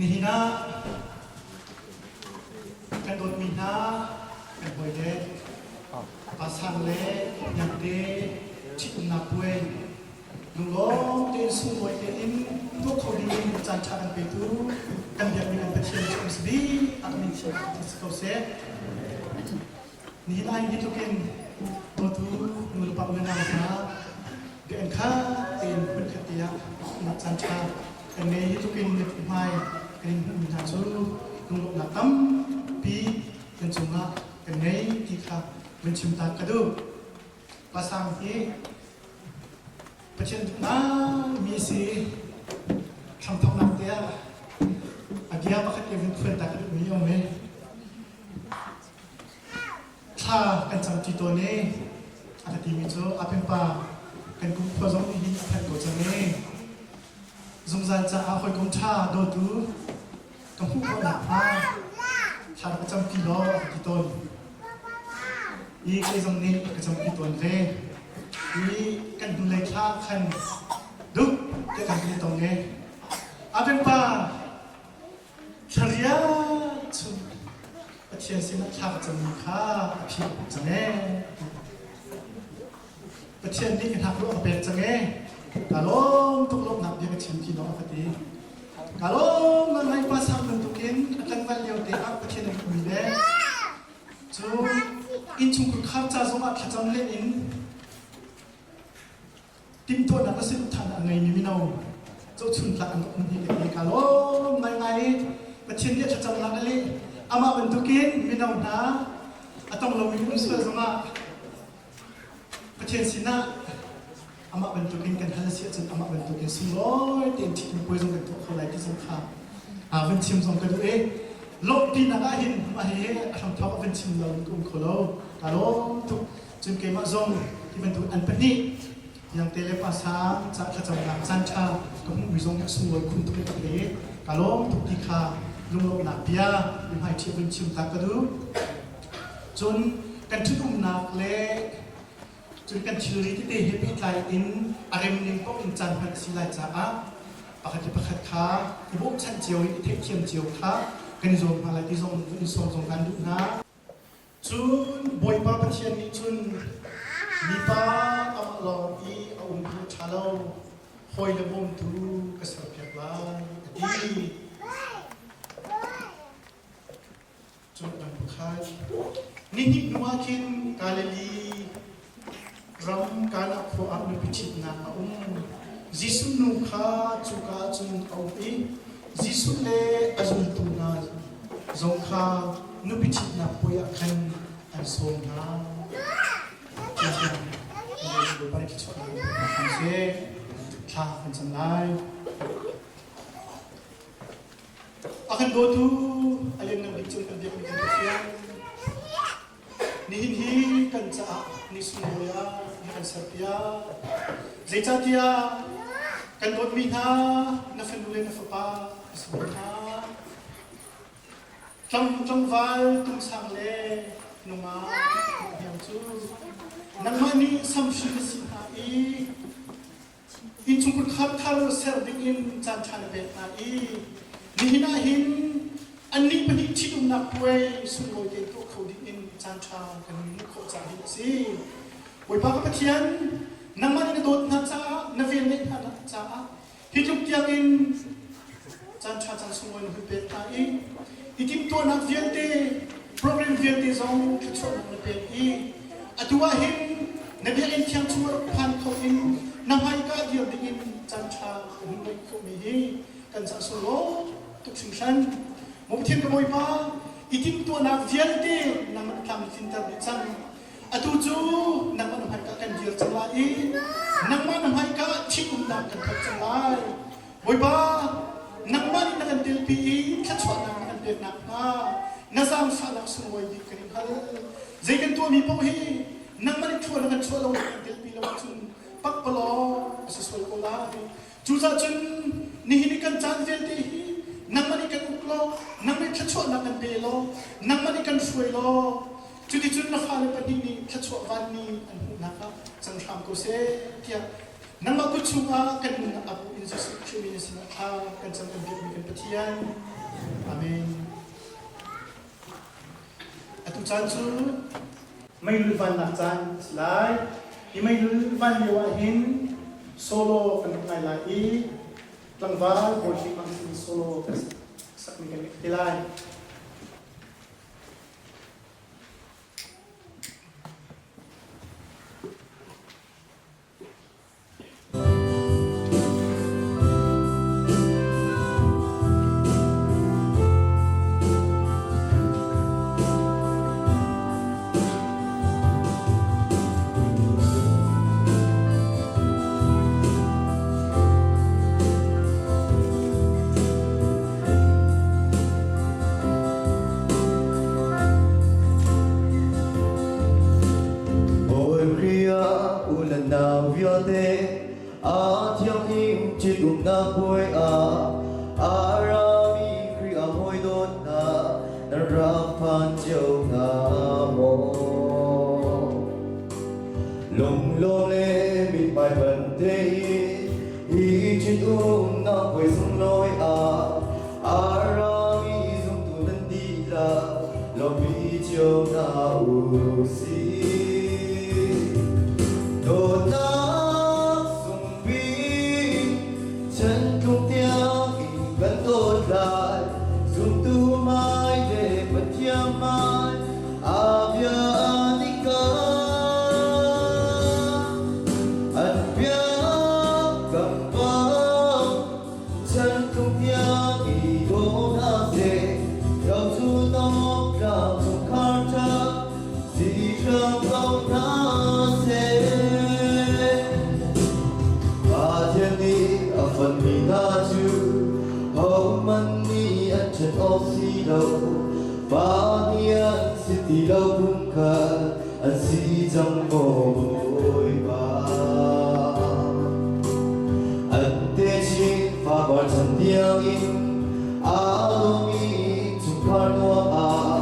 Nihin ah kan dawtmi hna kan hawile pasang le hniangte ṭhitumnak puai lunglawm tein sunglawi tein tuah kho dingin caan ṭha kan petu kan biakmi kan Pathian cu si bik a min thiang si ko seh. Nihin ah hi tluk in dawtu nu le pa unau hna biakinn khat tein hmunkhat te ah nak caan ṭha kan ngei. Hi tluk in mipi hmai kan in hmuhmi hna cu lunglawmhnak tampi kan cungah kan ngei ti kha vun chim ta ka duh. Pasang hi Pathian duhnak mi a si. Hramthawknak te ah a bia pakhat te vun phuan ta ka duhmi a um i Thla kan camṭi tawn i a ka timi cu a pa kan kumkhua zong nih hin a phanh ko cang i zungzal caah hawikom ṭha dawtu ka hmuh khawh nakhnga thla ka campi law a ka ti tawn. I kei zong nih ka campi tawn ve. I kan hnulei thla khan duk te kan kan i tong i a pa Thlaria chung Pathian sinah thla ka cammi kha a phi cang ee. Pathian nih ka hnak ruah ka pek cang ee. Ka lawm tuk lawmhnak bia ka chim ti lawng a ka ti. Ka lawm ngai pa sang bantukin a tlangval lio te ah Pathian a duhmi le cu innchungkhar khar ca zongah thlacam len in Timhtuahnak a si ṭhan a ngeimi mino zohchuntlak an um hi le ka lawm ngaingai i Pathian nih a thlacamnak a leh. Amah bantukin mino hna a tong lomi um sual zongah Pathian sinah amah bantukin kan hal a si ahcun amah bantukin sunglawi tein ṭhitmi puai zong kan tuah kho lai ti zong kha vun chim zong ka duh i lawmhpinak ah hin mah hi a hramthawk a vun chim lo ka um kho lo. Ka lawm tuk. Cun keimah zong hi bantuk an pahnih Iangte le Pa Sang ca thlacamnak caan ṭha ka hmuhmi zong nih a sunglawi khun tuk i ka thei. Ka lawm tuk ti kha lunglawmhnak bia biahmaiṭhi vun chim ta ka duh. Cun kan ṭhitumnak le cun kan thilri tete he pehtlai in a rem ning paoh in caan hman a si lai caah pakhat le pakhat kha i bawmhchanh cio in i theihthiam cio kha kan i zuam hna lai ti zong vun in sawm zong kan duh hna. Cun Bawipa Pathian nih cun mipa amah lawng i a um hi a ṭha lo, hawi le bawmtu ka serpiak lai, a ti. Cun a dang pakhat, nihnih hnuah khin Galilee ram Kana khua ah nupi ṭhitnak a um. Jesuh nu kha cuka ah cun a um i Jesuh le a zultu hna zong kha nupi ṭhitnak puai ah khan an sawm hna. Bawipa nih thluachuahnak in pe hna seh. Thla kan cam lai. A kan dawtu a lianngan bik cung kan biakmi kan Pathian. Nihin hi kan caah ni sunglawi ah na kan serpiak. Zeicahtiah kan dawtmi hna na fanu le na fapa a si hna. Tlam tlangval tungsang le nungak hniang cu nangmah nih samhri na si hna i Innchungkhar khar thar ser dingin caanṭha na pek hna i nihin ah hin annih pahnih ṭhitumnak puai sunglawi tein tuah kho dingin caanṭha kan hmuh khawh caah hin a si. Bawipa ka Pathian, nangmah nih na dawt hna caah, na velngeih hna caah hi tluk tiangin caanṭha caan sunglawi na hun pek hna i i timhtuahnak vialte program vialte zong thluachuahnak na pek i atu ah hin na biakinn thiang chung rak phan kho in na hmaika dir dingin caanṭha kan hun ngeih khawhmi hi kan ca sunglawi tuk hringhran. Maw Pathian ka Bawipa, i timhtuahnak vialte nangmah tlam tlinter dih cang. Atu cu nangmah na hmaika kan dir cang lai i nangmah na hmaika ṭhitumnak kan thawk cang lai. Bawipa, nangmah nih na kan telpi i thluachuahnak na kan pek nakhnga na zaangfahnak sunglawi bik kan in hal. Zei kan tuahmi paoh hi nangmah nih thlua na kan chuah lo na kan telpi lo ahcun pakpalawng a si sual ko lai. Cucaah cun nihin i kan caan vialte hi nangmah nih kan uk law, nangmah nih thluachuahnak kan pe law, nangmah nih kan hruai law, cuticun na fale pahnih nih thluachuah vanmi an hmuhnak ah cang hram ko seh tiah. Nangmah kut chungah kan nunnak a bu in Jesuh Khrih min sinah thla kan cam kan biakmi kan Pathian. Amen. Atu caan cu meilul vannak caan a si lai. Hi meilul van lio ah hin solo kan rak ngai lai i tlangval bawi mang sin solo kan sakmi kan ngeih te lai. Bawi Khrih ah u le nau vialte aa thianghlim ṭhitumnak puai ah a rami Khrih a hawi dawt hna nan rak phan cio hna maw? Lunglawm le mithmai panh tein hi ṭhitumnak puai sunglawi ah a rami zumtu nan dihlak lawmhpi cio hna u sih. Dawtnak sungpi chantlung tiang in kan dawt lai, zumtu hmai le Pathian hmai a bia nih An bia kan bang Chantlung tiang i daw hna seh, ro cu nawk tlang chungkhar ṭha si hram ko hna seh. Pathian nih a fonhmi hna cu hohmanh nih an ṭhen awk si lo. Pa nih an si ti lo phungkhat an si cang maw Bawipa. An techin fapar chan tiangin aa dawmi chungkhar nuam ah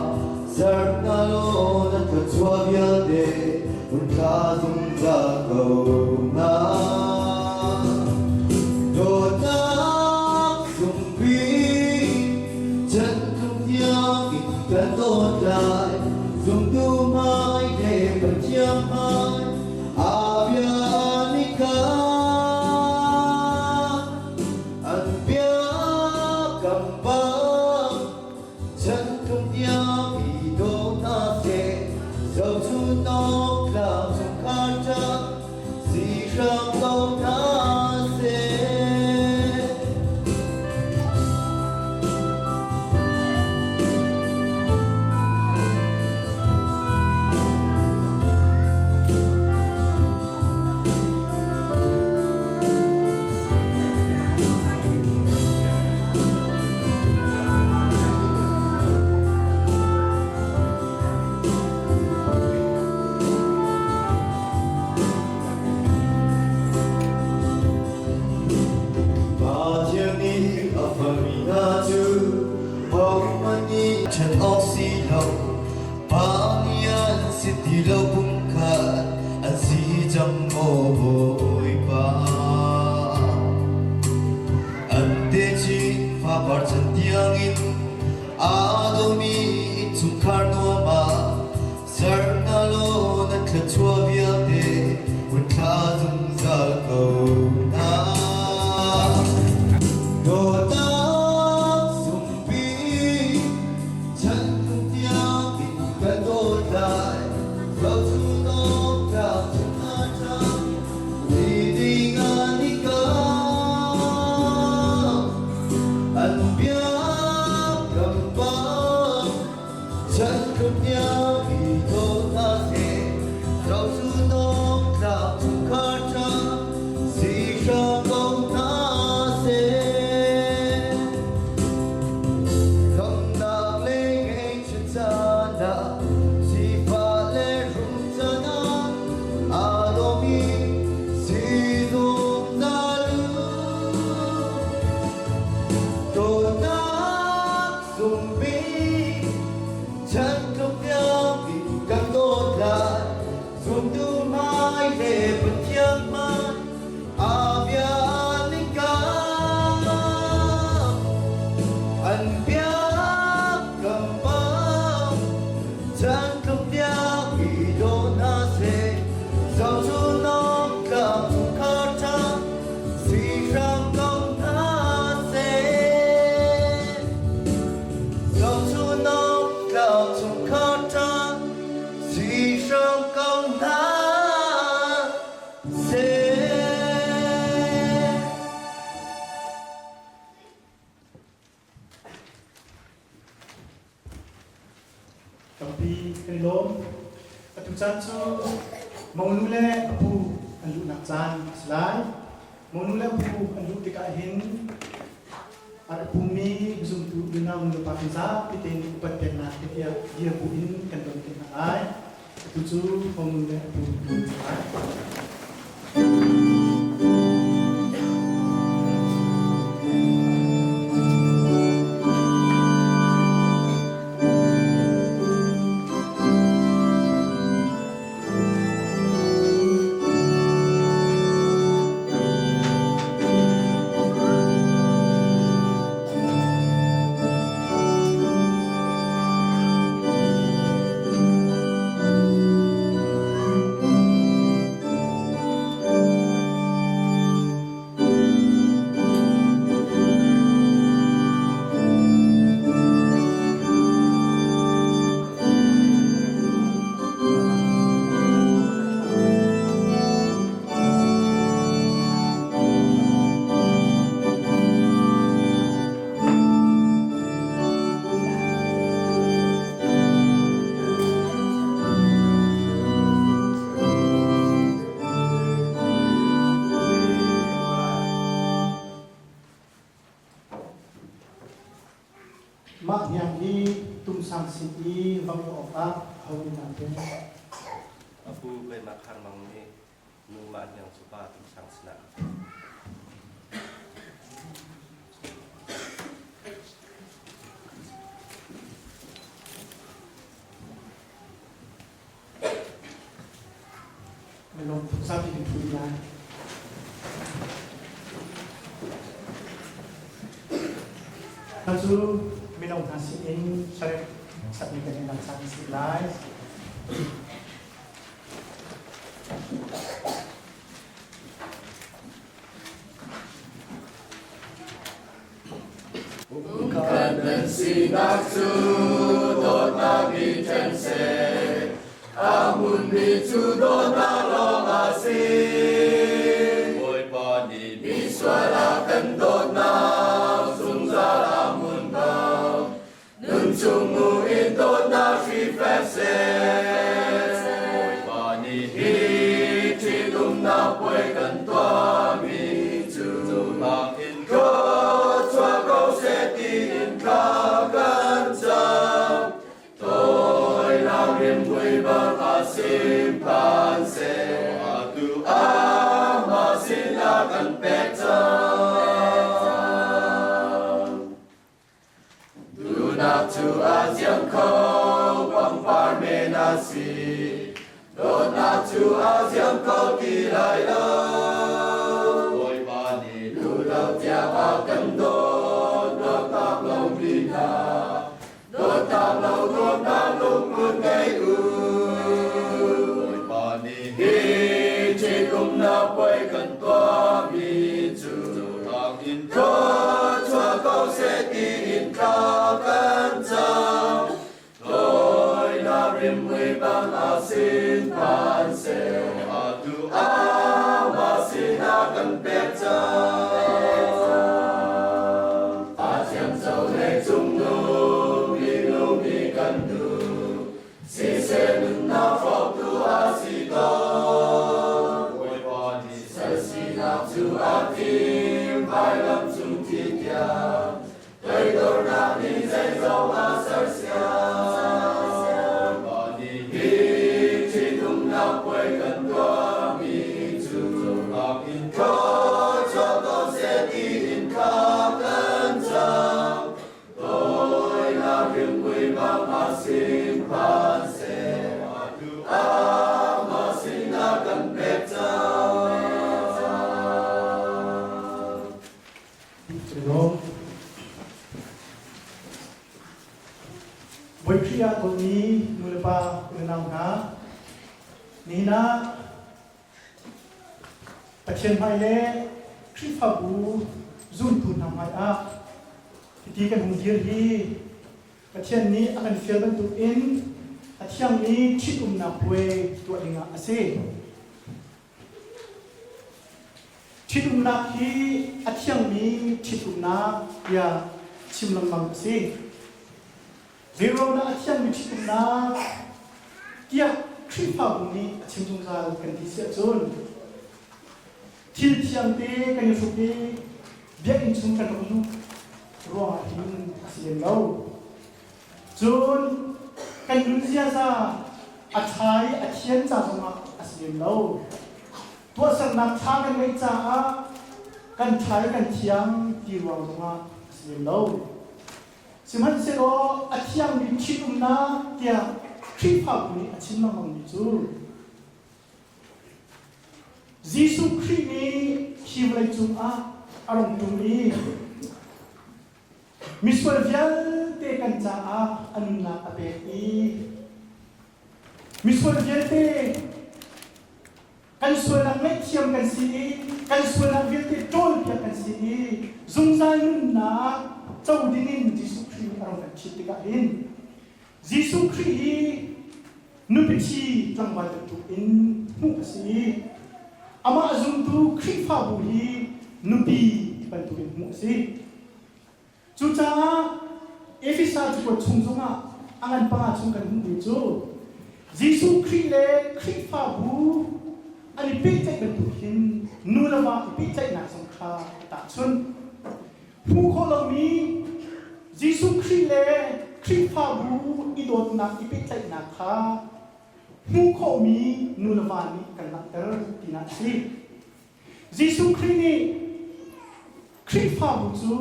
serh hna law nan thluachuah vialte hun thla zungzal ko hna. Dawtnak sungpi chan tlung tiangin kan dawt lai, zumtu hmai le Pathian hmai a bia nih an bia kam bang chan tlung tiang i daw hna seh, zohchun awk tlak chungkhar ṭha si hram ko hna seh. Pathian nih a fami hna cu hohmanh nih ṭhen awk si lo. Pa nih an si ti lo pumkhat an si cang maw Bawipa. An techin fapar chan tiangin aa dawmi innchungkhar nuam ah ser hna law na thluachuah vialte hun thla zungzal ko hna. Dawtnak sungpi chan tlung tiang in kan dawt lai, zohchun awk tlak chungkhar ṭha si ding an i kam. An bia kam bang chan tlung tiang i daw hna seh, zohchun awk tlak chungkhar ṭha si hram ko hna seh. Khamnak le ngeihchiat caan ah, sifah le rum caan ah, aa lawmmi si zungzal u. Dawtnak sungpi chan tluk tiang in kan dawt lai, zumtu hram ko hna seh. Tampi kan i lawm. Atu caan cu monu le a pu an luhnak caan a si lai. Monu le a pu an luh tikah hin a rak pummi zumtu unau nulepa kan zapi tein upat peknak tiah dir bu in kan don te hna lai. Atu cu monu le a pu an lut lai. Mah hniang hi tumsang sin i va awh awkah aho nih dah pek? A pu keimah Khar Mang nih nu mah hniang cu pa tumsang sinah a pek. Milawm zapi kan ṭhu lai. Cu mino hna sinin hlarek sakmi kan in caan si lai. Kan nan sinak cu dawtnak i ṭhen seh, a hmunmi cu dawtnak lawng a si. Bawipa nih misual a kan dawtnak zungzal a hmun ko. Nunchung mu in dawtnak hri fek seh. Bawipa nih hi ṭhitumnak puai kan tuahmi cu cohlang in thluachuah ko seh tiin thla kan cam. Toinak rimhmui bang a sim phan seh. Atu amah sinah kan pek cang. Duhnak cu a ziam kho, pangpar men a si. Dawtnak cu a ziam kho ti lai lo. Bawipa nih duh lo tiang a kan dawt, dawtnak lo mi hna. Dawtnak lo dawtnak lungput ngei u. Bawipa nih hi ṭhitumnak puai kan tuahmi cu cohlang in thluachuah ko seh tiin thla kan cam. Toinak rimhmui bang a sin phan seh, atu amah sinah kan pek cang. A thiamco leicung nung minung i kan duh, Siseh nunnak hrawktu a si tawn. Bawipa nih sal sinak cu a thim, vailam cung thi tiang. Toidornak nih zeizong a sersiam. Bawipa nih hi ṭhitumnak puai kan tuahmi cu cohlang in thluachuah ko seh tiin thla kan cam. Toinak rimhmui bang a sin phan seh, atu amah sinah kan pek cang. Bawi Khrih ah dawtmi nulepa unau hna, nihin ah Pathian hmai le Khrihfabu zumtu hna hmai ah hiti kan hung dir hi Pathian nih a kan fial bantukin A thiangmi ṭhitumnak puai tuah dingah a si. Ṭhitumnak hi a thiangmi ṭhitumnak tiah chim lengmang a si. Zeiruangdah a thiangmi ṭhitumnak tiah Khrihfabu nih a chim zungzal kan ti si ahcun thil thiangte kan i hruk i biakinn chung kan rak luh ruangah hin a si lem lo. Cun kan nun ziaza a ṭha i a thian ca zongah a si lem lo. Tuahsernak ṭha kan ngeih caah kan ṭha i kan thiang ti ruang zongah a si lem lo. Sihmanhsehlaw a thiangmi ṭhitumnak tiah Khrihfabu nih a chim lengmangmi cu Jesuh Khrih nih hi vawleicung ah a rung ṭum i misual vialte kan caah a nunnak a pek i misual vialte kan sualnak ngaihthiam kan si i kan sualnak vialte ṭawlpiak kan si i zungzal nunnak co dingin Jesuh Khrih nih a rung kan ṭhit tikah hin Jesuh Khrih hi nupi ṭhi tlangval bantuk in hmuh a si i amah zumtu Khrihfabu hi nupi bantukin hmuh a si. Cucaah Efesa cakuat chung zongah a ngan panga chung kan hmuhmi cu Jesuh Khrih le Khrihfabu an i pehtlaih bantuk hin nu le va i pehtlaihnak zong kha a tahchunh. Hmuh khawh lomi Jesuh Khrih le Khrihfabu i dawtnak i pehtlaihnak kha hmuh khawhmi nu le va nih kan langhter tinak a si. Jesuh Khrih nih Khrihfabu cu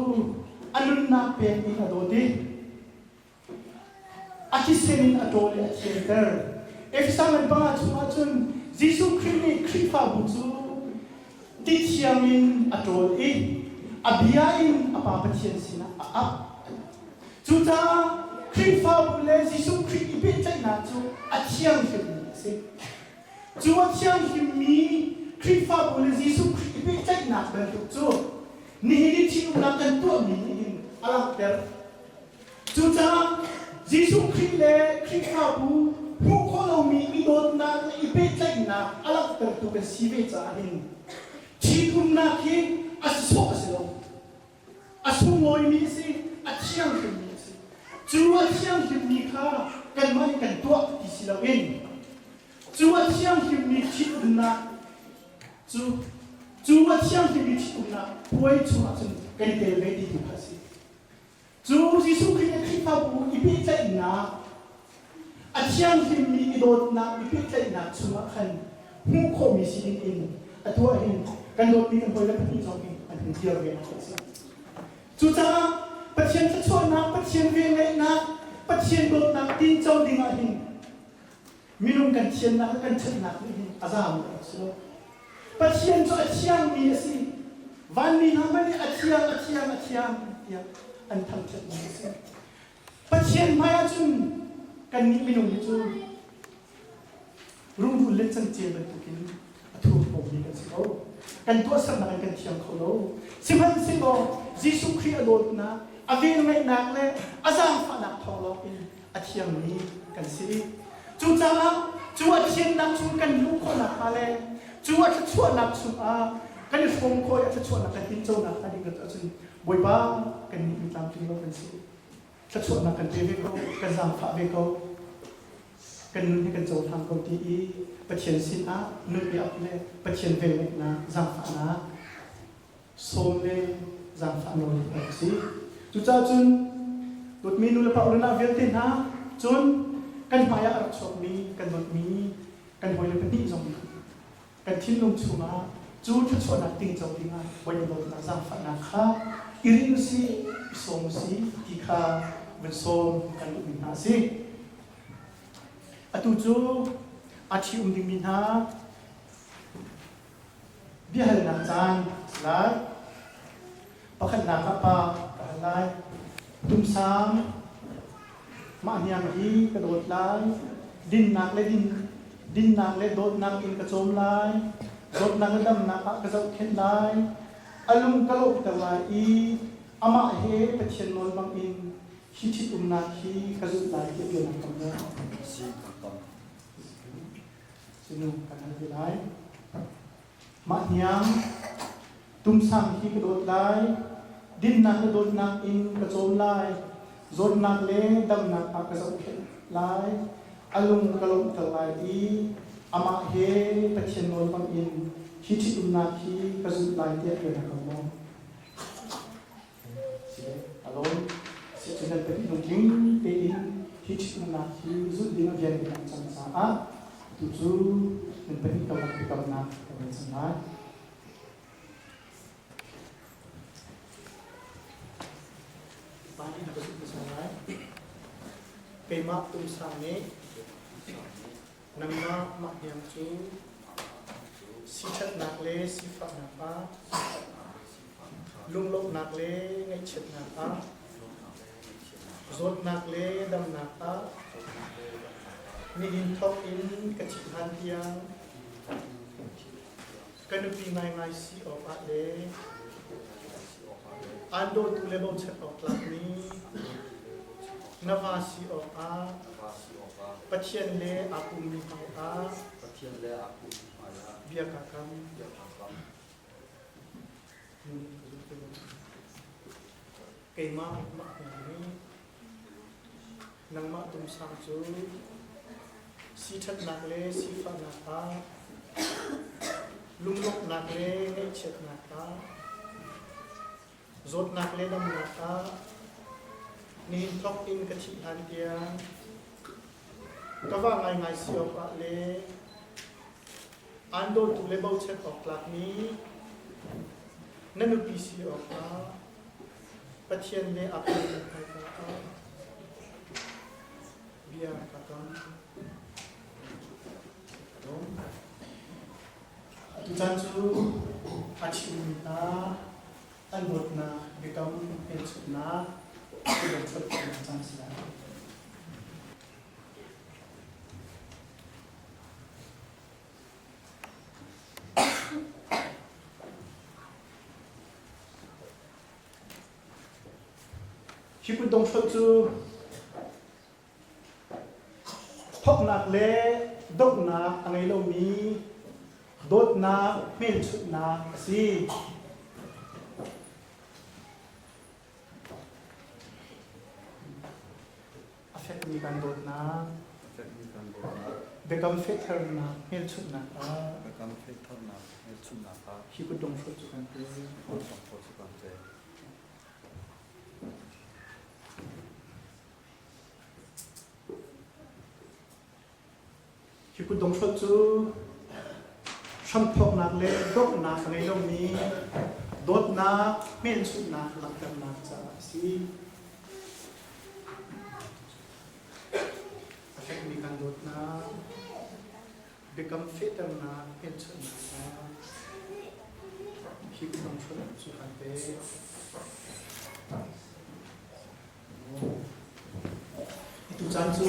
a nunnak pek in a dawt i a thisen in a ṭawl i a thianter. Efesa ngan panga chungah cun Jesuh Khrih nih Khrihfabu cu ti thiang in a ṭawl i a bia in a Pa Pathian sinah a ap. Cucaah Khrihfabu le Jesuh Khrih i pehtlaihnak cu a thianghlimmi a si. Cu a thianghlimmi Khrihfabu le Jesuh Khrih i pehtlaihnak bantuk cu nihin i ṭhitumnak kan tuahmi nih hin a langhter. Cucaah Jesuh Khrih le Khrihfabu hmuh khawh lomi i dawtnak le i pehtlaihnak a langhtertu kan si ve caah hin ṭhitumnak hi a si sawh a si lo. A sunglawimi a si, a thianghlimmi a si. Cu a thianghlimmi kha kanmah nih kan tuah ti si loin cu a thianghlimmi ṭhitumnak cu cu a thianghlimmi ṭhitumnak puai chungah cun kan i tel ve ti tu kha a si. Cu Jesuh Khrih le Khrihfabu i pehtlaihnak a thianghlimmi i dawtnak i pehtlaihnak chungah khan hmuh khawhmi si ding in atu ah hin kan dawtmi kan hawile pahnih zong hi an hun dir ve a si. Cucaah Pathian thluachuahnak, Pathian velngeihnak, Pathian dawtnak tinco ding ah hin minung kan thiannak le kan ṭhatnak nih hin a zami a rak si lo. Pathian cu a thiangmi a si. Vanmi hna hmanh nih a thiang, a thiang, a thiang tiah an thangṭhatmi a si. Pathian hmai ahcun kannih minung hi cu rungrul le cangcel bantukin a thurhnawmmi kan si ko. Kan tuahsernak in kan thiang kho lo. Sihmanhsehlaw Jesuh Khrih a dawtnak, a velngeihnak le a zaangfahnak thawng lawng in a thiangmi kan si. Cucaah cu a thiannak chung kan luh khawh nakhnga le cu a thluachuahnak chungah kan i hrawm khawh i a thluachuahnak kan tinconak hnga ding ahcun Bawipa kan nih mi tlamtling lo kan si. Thluachuahnak kan pe ve ko, kan zaangfah ve ko, kan nun hi kan cohlang ko ti i Pathian sinah nun i ap le Pathian velngeihnak zaangfahnak sawm le zaangfah nawl hi a si. Cucaah cun dawtmi nu le pa unau vialte hna cun kan hmai ah a rak chuakmi kan dawtmi kan hawile pahnih zong nih kan thinlung chungah cu thluachuahnak tingco dingah Bawipa dawtnak zaangfahnak kha i ring usih, i sawm usih ti kha vun sawm kan duhmi hna a si. Atu cu a ṭhi um dingmi hna Biahalnak caan a si lai. Pakhatnak ah pa ka hal lai. Tumsang, mah hniang hi ka dawt lai. Dinnak le din, dinnak le dawtnak in ka cawm lai. Zawtnak le damnak ah ka zohkhenh lai. A lung ka lawmhter lai i amah he Pathian nawl bangin hi ṭhitumnak hi ka zulh lai tiah bia nan kam maw? Cinu kan hal te lai. Mah hniang tumsang hi ka dawt lai, dinnak le dawtnak in ka cawm lai, zawtnak le damnak ah ka zohkhenh lai, a lung ka lawmhter lai i amah he Pathian nawl bangin hi ṭhitumnak hi ka zulh lai tiah bia na kam maw? A lawm. Siahcun nan pahnih lungtling tein hi ṭhitumnak hi zulh ding a rian kan cang caah atu cu nan pahnih karlak biakamnak kan ngei cang lai. Pa nih na ka zulh hmasa lai. Keimah tumsang nih nangmah mah hniang cu siṭhatnak le sifahnak ah lunglawmhnak le ngaihchiatnak ah zawtnak le damnak ah nihin thawk in ka thih hlan tiang ka nupi ngaingai si awkah le aan dawtu le bochan awk tlakmi na va si awkah Pathian le aa pummi hmaiah bia kaa kam. Keimah mah hna nih nangmah tumsang cu siṭhatnak le sifahnak ah lunglawmhnak le ngaihchiatnak ah zawtnak le damnak ah nihin thawk in ka thih hlan tiang ka va ngaingai si awkah le aan dawtu le bochan awk tlakmi na nupi si awkah Pathian le a pekmi hmaika ah bia ka kam. Atutan cu a chimmi hna an dawtnak biakam hmelchunhnak ti cang si lai. Hi kutdonghrolh cu thawknak le donghnak a ngei lomi dawtnak hmelchunhnak a si. A fekmi kan dawtnak, fekmi kan dawtnak, biakam fehternak hmelchunhnak ah, biakam fehternak hmelchunhnak ah, hi kutdonghrolh cu kan pe. Kutdonghrolh cu kan pe. Hi kutdonghrolh cu hramthawknak le donghnak a ngei lomi dawtnak hmelchunhnak langhternak caah a si. A fekmi kan dawtnak, biakam fehternak hmelchunhnak caah hi kutdonghrolh cu kan pek. Tucaan cu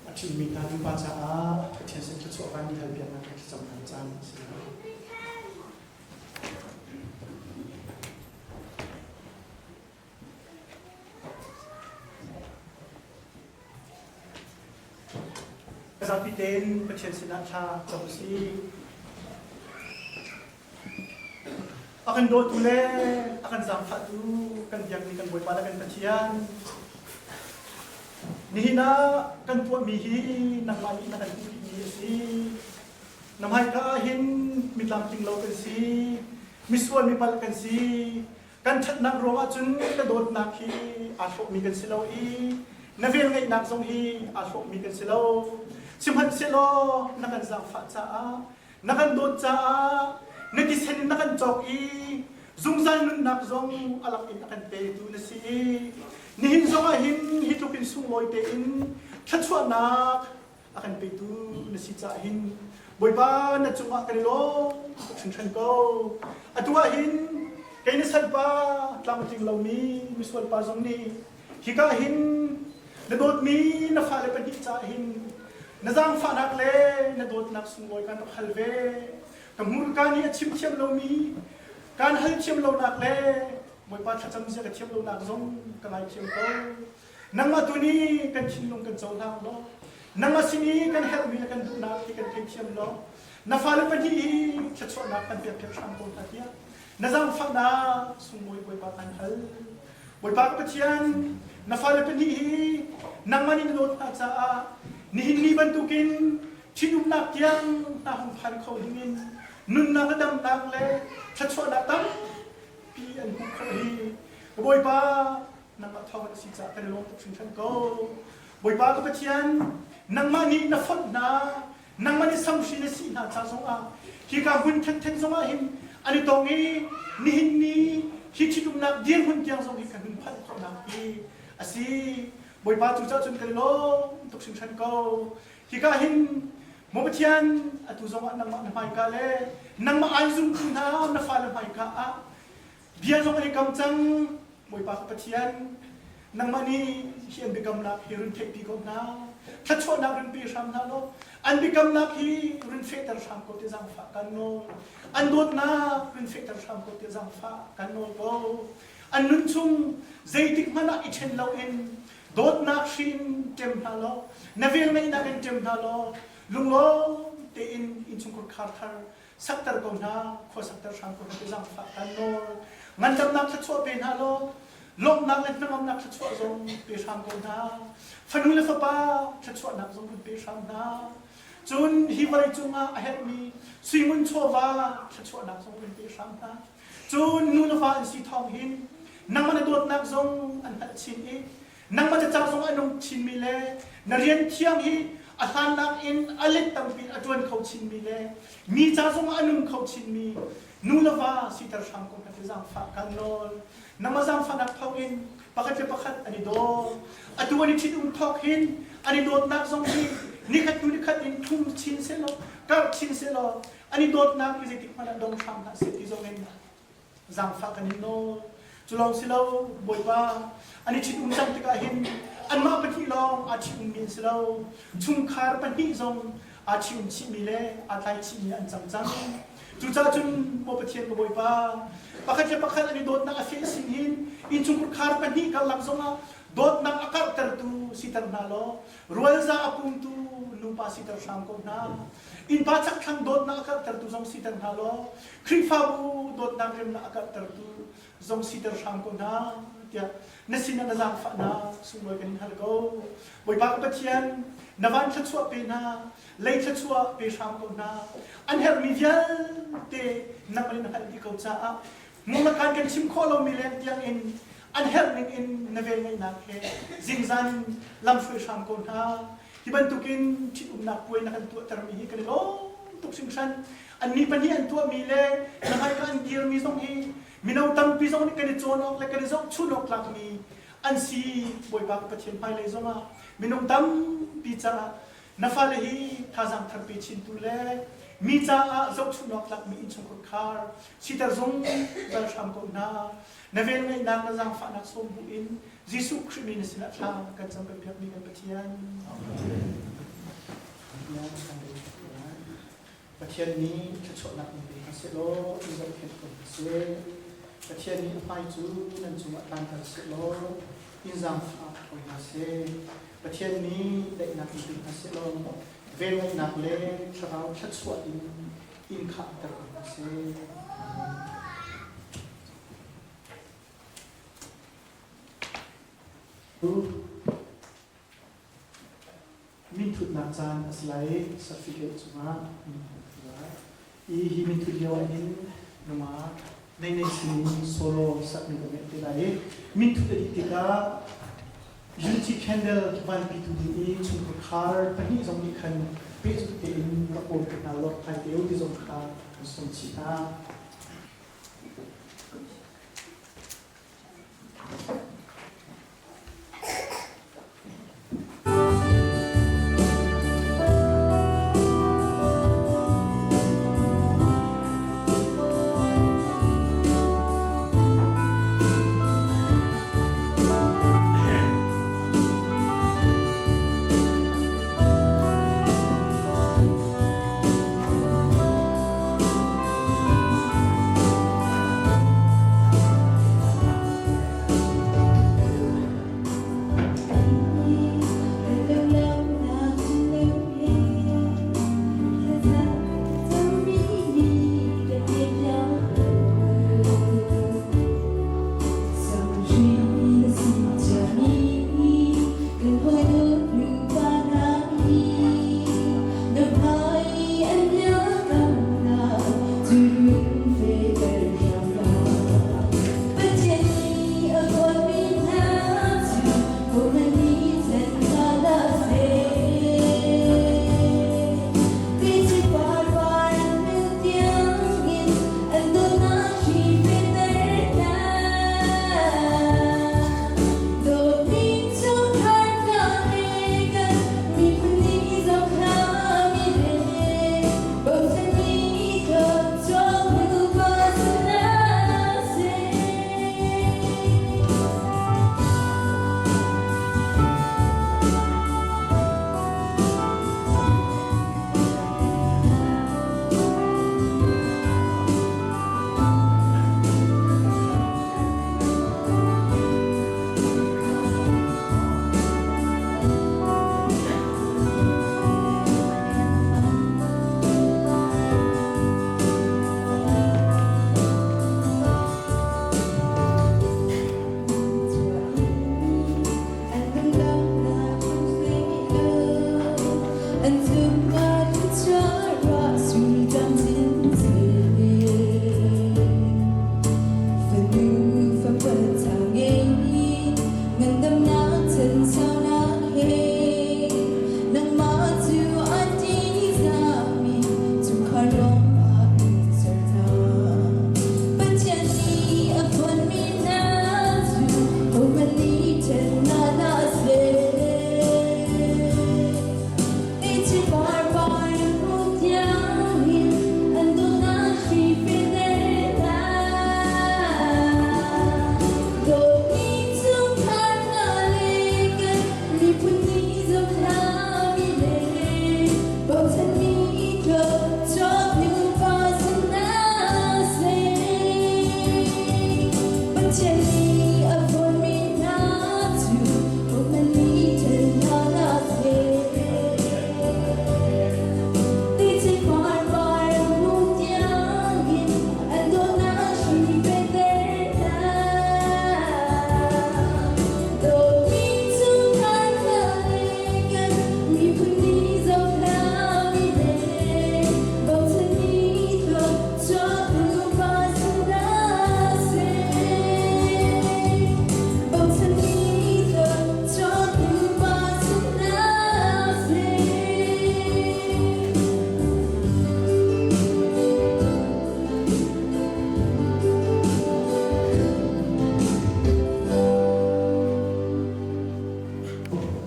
a ṭhimmi hna nupa caah Pathian sin thluachuah vanmi halpiaknak kan thlacam hna caan a si. Zapi tein Pathian sinah thla cam u sih. A kan dawtu le a kan zaangfahtu kan biakmi kan Bawipa le kan Pathian nihin ah kan tuahmi hi nangmah nih na kan hmuh dihmi a si. Na hmaika ah hin mitlamtling lo kan si, misual mipalh kan si. Kan ṭhatnak ruangah cun na dawtnak hi aa hlawhmi kan si lo i na velngeihnak zong hi aa hlawhmi kan si lo. Sihmanhsehlaw na kan zaangfah caah na kan dawt caah na thisen in na kan cawk i zungzal nunnak zong a lak in a kan petu na si i nihin zong ah hin hi tluk in sunglawi tein thluachuahnak a kan petu na si caah hin Bawipa na cungah kan i lawm tuk hringhran ko. Atu ah hin kei na salpa tlam a tling lomi misual pa zong nih hika hin na dawtmi na fale pahnih caah hin na zaangfahnak le na dawtnak sunglawi kan rak hal ve. Ka hmurka nih a chim thiam lomi kaan hal thiam lonak le Bawipa thlacam zia ka thiam lonak zong ka ngaithiam ko. Nangmah tu nih kan thinlung kan cohlang law nangmah sin i kan herhmi le kan duh. duhnak hi kan theithiam law na fale pahnih hi thluachuahnak kan pekpiak hram ko hna tiah na zaangfahnak sunglawi Bawipa kan hal. Bawipa ka Pathian, na fale pahnih hi nangmah nih na dawt hna caah nihin ni bantukin ṭhitumnak tiang hna hung phan kho dingin nunnak le damnak le thluachuahnak tampi an hmuh khawh hi ka Bawipa nangmah thawng na si caah kan i lawm tuk hringhran ko. Bawipa ka Pathian, nangmah nih na fonh hna, nangmah nih samhri na sih hna ca zongah hika hmun ṭhenṭhen zongah hin an i tong i nihin ni hi ṭhitumnak dirhmun tiang zong hi kan hun phanh khawhnak hi a si. Bawipa cu cah cun kan i lawm tuk hringhran ko. Hika hin maw Pathian atu zongah nangmah na hmaika le nangmah aan zumtu hna na fale hmaika ah Bia zong an i kam cang. Bawipa ka Pathian, nangmah nih hi an biakamnak hi run theihpi ko hna. Thluachuahnak run pe hram hna law, an biakamnak hi run fehter hram ko ti zaangfah kan nawl. An dawtnak run fehter hram ko ti zaangfah kan nawl ko. An nun chung zeitik hmanh ah i ṭhen loin dawtnak hrin ṭem hna law, na velngeihnak in ṭem hna law, lunglawm tein innchungkhar khar thar sakter ko hna, khua sakter hram ko hna ti zaangfah kan nawl. Ngandamnak thluachuah pe hna law, lawmhnak le hnangamnak thluachuah zong pe hram ko hna. Fanu le fapa thluachuahnak zong run pe hram hna. Cun hi vawlei cungah a herhmi suingun chawva thluachuahnak zong run pe hram hna. Cun nu le fa an si thawng hin nangmah na dawtnak zong an hngalh chin i Nangmah cacang zong a nung chinmi le na rian thiang hi a hlannak in a let tampi a ṭuan kho chinmi le mi ca zongah a nung kho chinmi nu le va siter hram ko hna ti zaangfah kan nawl. Nangmah zaangfahnak thawngin pakhat le pakhat an i daw. Atu an i ṭhitum thawk hin an i dawtnak zong hi nikhat hnu nikhat in ṭhum chin sehlaw, karh chin sehlaw an i dawtnak hi zeitik hmanh ah dong hram hlah seh ti zong in zaangfah kan in nawl. Cu lawng si lo, Bawipa, an i ṭhit-um cang tikah hin anmah pahnih lawng aa ṭhit-ummi an si lo. Chungkhar pahnih zong aa ṭhit-um chihmi le aa tlai chihmi an cang cang. Cucaah cun, maw Pathian ka Bawipa, pakhat le pakhat an i dawtnak a feh sin hin innchungkhar khar pahnih karlak zongah dawtnak a karhtertu siter hna law, rualza a pumtu nupa siter hram ko hna. Innpa chakthlang dawtnak a karhtertu zong siter hna law, Khrihfabu dawtnak remnak a karhtertu zong siter hram ko hna tiah na sinah na zaangfahnak sunglawi kan in hal ko. Bawipa ka Pathian, na van thluachuah pe hna, lei thluachuah pe hram ko hna. An herhmi vialte nangmah nih na hngalh dih ko caah munglakan kan chim khawh lomi leng tiang in an herh ning in na velngeihnak he zingzan in lamhruai hram ko hna. Hi bantukin ṭhitumnak puai na kan tuahtermi hi kan i lawm tuk hringhran. Annih pahnih an tuahmi le na hmaika an dirmi zong hi mino tampi zong nih kan i cawn awk le kan i zohchun awk tlakmi an si. Bawipa ka Pathian hmailei zongah minung tampi caah na fale hi thazaang thar pe chintu le mi caah zohchun awk tlakmi innchungkhar khar siter zungzal hram ko hna. Na velngeihnak na zaangfahnak sawm bu in Jesuh Khrih min na sinah thla kan cam kan biakmi kan Pathian. Pathian nih thluachuahnak in pe hna sehlaw in zohkhenh ko hna seh. Pathian nih a hmai cu nan cungah tlanter sehlaw in zaangfah ko hna seh. Pathian nih daihnak in pe hna sehlaw velngeihnak le thlarau thluachuah in in khahter ko hna seh. Amen. Minthutnak caan a si lai i certificate cungah min an thu lai. I hi minthut lio ah hin nungak nei nei sin in solo sakmi kan ngeih te lai i minthut a dih tikah Unity Candle vanpitu ding i chungkhar khar pahnih zong nih khan pehzulh tein rak bawm te hna law rak te u ti zong kha kan sawm chih hna.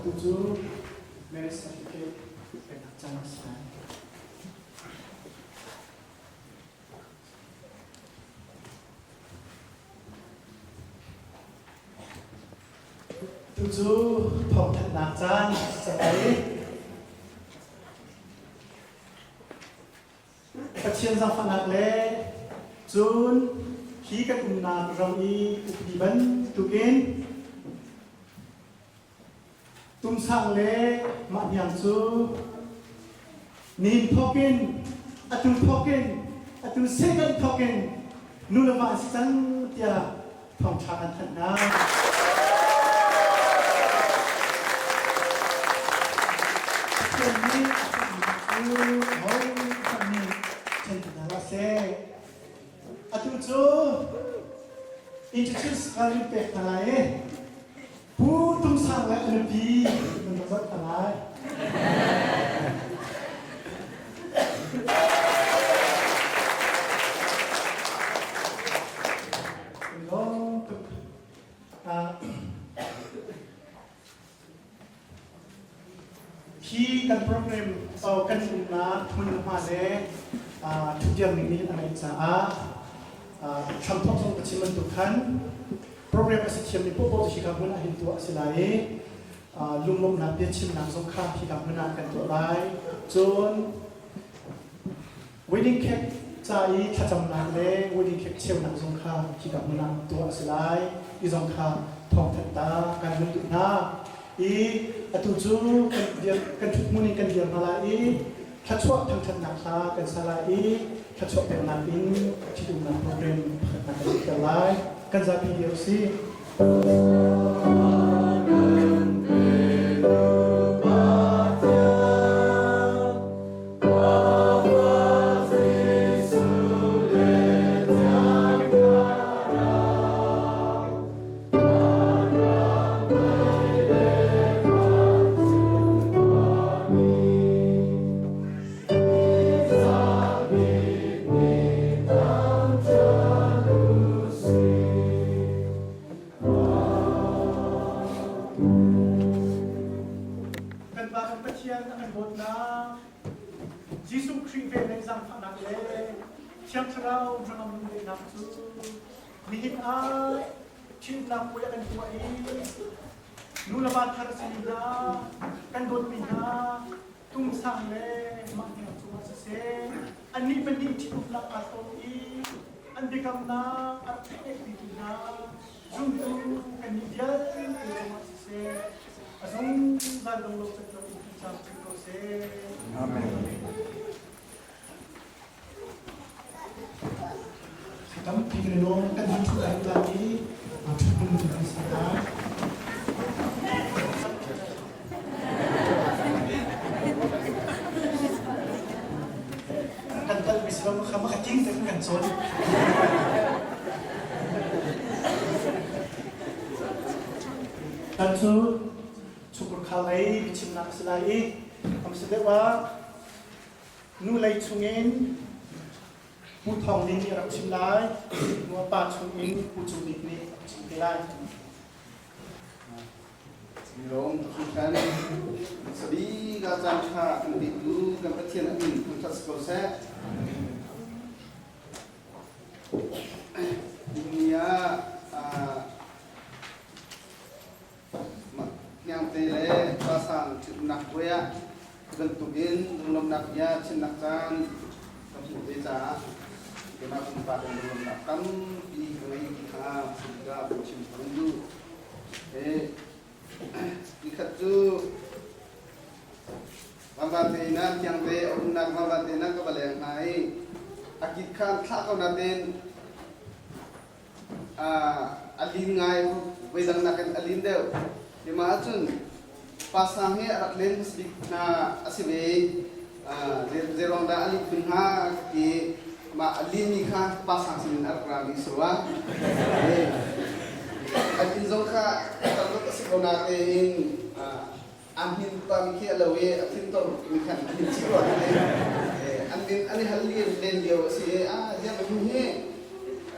Tucu marriage certificate peknak caan a si lai. Tucu thawngthanhnak caan a si cang i Pathian zaangfahnak le cun hi kan umnak ram i upadi bantukin Tumsang le mah hniang cu nihin thawkin atu thawkin atu second thawkin nu le va an si cang tiah thawngṭha kan thanh hna. Pathian nih a cu ahohmanh nih ṭhen hna hlah seh. Atu cu introduce kan in pek hna lai i Pu Tum Sang le a nupi nan rak zoh hna lai. Lawm tuk. Hi kan program kan umnak hmunhma le thutdir ning nih a ngeih caah hramthawk zong ka chim bantuk khan program a si thiammi paohpaoh cu hika hmun ah hin tuah a si lai i lunglawmhnak biachimnak zong kha hika hmun ah kan tuah lai. Cun wedding cake ca i thlacamnak le wedding cake cheunak zong kha hika hmun ah tuah a si lai ti zong kha thawngthanh ta kan hun duh hna. I atu cu kan ṭhut hmun in kan dir hna lai i thluachuah thangṭhatnak hla kan sa lai i thluachuah peknak in ṭhitumnak program pakhatnak kan ngeihter lai. Kan zapi dir usih. Kan Pa kan Pathian a kan dawtnak Jesuh Khrih vel le zaangfahnak le Thiang Thlarau hnangam lungdaihnak cu nihin ah ṭhitumnak puai a kan tuah i nu le va thar a simi hna kan dawtmi hna tungsang le mah hniang cungah siseh annih pahnih ṭhitumnak aa hlawm i an biakamnak a rak theihpitu hna zumtu kannih vialte cungah siseh a zungzal dong lo cat lo in kan caam chin ko seh. Amen. Tampi kan i lawm kan hun ṭhut lai lai i ṭhut hmun kan si lai. Kan kal mi si lo kha ma ka king te kan cawn. Kan cu chungkhar khal lei biachimnak a si lai i am si deuh ah nu lei chungin Pu Thawng Ling nih a rak chim lai. Nu a pa chungin Pu Cung Bik nih a rak chim te lai. Milawm hringhran sabi ka caan ṭha kan petu kan Pathian a min thangṭhat si ko seh. Ni ah hniangte le pasang ṭhitumnak puai ah bantukin lunglawmhnak bia chimnak caan ka hmuh ve caah keimah pumpak in lunglawmhnak tampi ka ngei ti kha ka vun chim ka vun duh. Nikhat cu Vanvan te na thiang te a umnak vanvan te na ka va leng hna i a kit khan thlah ko natin a lin ngai voidang nakin a lin deuh. Keimah ahcun pasang hi a rak len hmasa bik hna a si ve. Zeiruang dah a lih khun hnga ka ti. Mah a linmi kha pasang sinin a rak rami a si rua. An inn zong kha tam a si ko nain an hmin pami khi a lo i a thintor mi khan an hmin chih rua ti. An min an i hal len lio a si i a ziang a hmin hi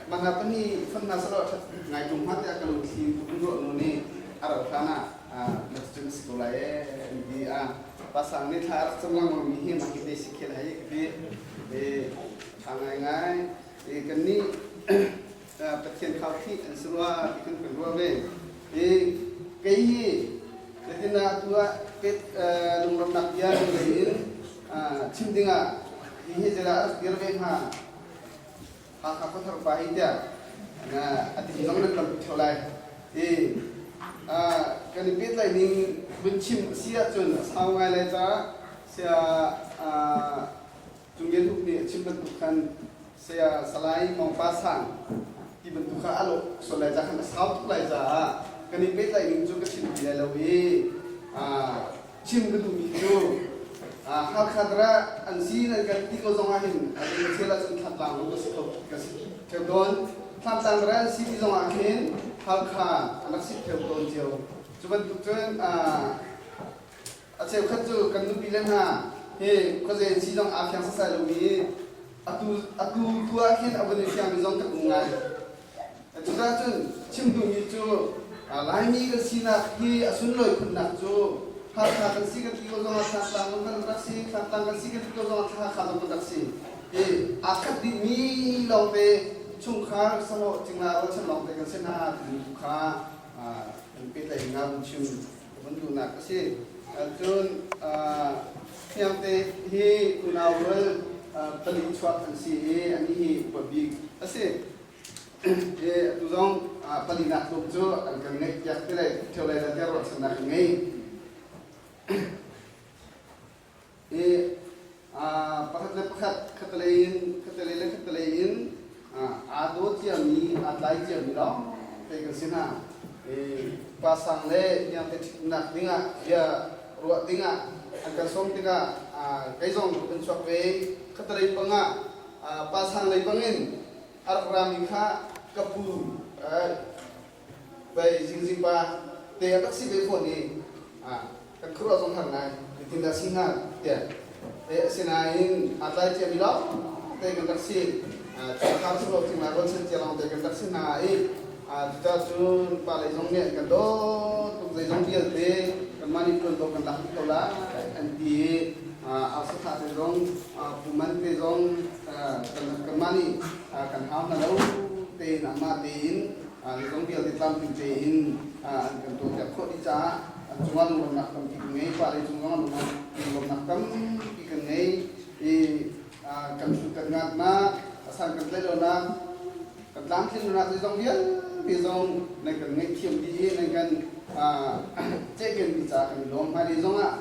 mah hna pahnih fan hna selaw ṭhat ngai ṭung hnga tiah ka lungthli in ruah nu nih a rauh hlan ah na cucun a si ko lai ee an ti. A pasang nih thla a rak cam lengmang mi hi mah hi te si khel hai ka ti. Ṭha ngaingai. Kannih Pathian khaukhih an si rua ti khan kan ruah ve. Kei hi zeitin ah atu ah pet lunglawmhnak bia lei in chim dingah hi hi zeidah a rak dir ve hnga? Hakha khuathar pa hi tiah a ti zong nan lampi ṭheo lai. I kan i pehtlaih ning vun chim a si ahcun a sau ngai lai caah saya Cung Lian Uk nih a chim bantuk khan saya Salai Mawng Pa Sang ti bantuk kha a lawh sual lai caah khan a sau tuk lai caah kan i pehtlaih ning cu ka chim ti lai lo i chim ka duhmi cu Hakha dara an si nan kan ti ko zong ah hin a thil ahcun Thantlang zong ka si kho ka si theu tawn. Thantlang dara an si ti zong ah khin Halkha an rak si theu tawn cio. Cu bantuk cun a cheukhat cu kan nupi le hna hi khuazei an si zong aa fiang sasai lomi atu atu tu ah khin a vun i fiangmi zong kan um ngai. Cucaah cun chim duhmi cu Laimi kan sinak hi a sunlawi khunnak cu Hakha kan si kan ti ko zongah Thantlang zong kan rak si, Thantlang kan si kan ti ko zongah Hakha zong kan rak si. Hi aa khat dihmi lawngte chungkhar sahlawh cingla rualchan lawngte kan si hna timi tu kha kan pehtlaih nga vun chim vun duhnak a si. Cun hniangte hi unau rual pali chuak an si i anih hi upa bik a si. Atu zong palinak tluk cu an kan ngeih piak ti lai ṭheo lai tiah ruahchannak kan ngei. I pakhat le pakhat khatalei in khatalei le khatalei in aa daw ciami aa tlai ciami lawng te kan si hna. I pa sang le hniangte ṭhitnak dingah bia ruah dingah an kan sawm tikah kei zong ka vun chuak ve. Khatalei pangah pa sang lei bangin a rak rami kha ka pu bei zingzing pa te a rak si ve fawn i kan khuaruah zong har ngai zeitin dah si hnga tiah te asinain aa tlai ciami lawng te kan rak si chungkhar silo thingla rualchan cia lawng te kan rak si hna i cucaah cun pa lei zong nih an kan dawt tuk zeizong vialte kanmah nih ṭuanvo kan lak dih ko lai an ti i Arsa te zong Pu Man te zong kanmah nih kan hau hna lo tein amah tein zeizong vialte tlamtling tein an kan tuahpiak khawh dih caah an cungah lunglawmhnak tampi kan ngei. Pa lei cung zongah lunglawmhnak tampi kan ngei i kan hlut kan ngatnak a san kan tlaih lonak kan tlamtlin lonak zeizong vialte zong nan kan ngaihthiam dih i nan kan ceihken dih caah kan i lawm. Hmailei zongah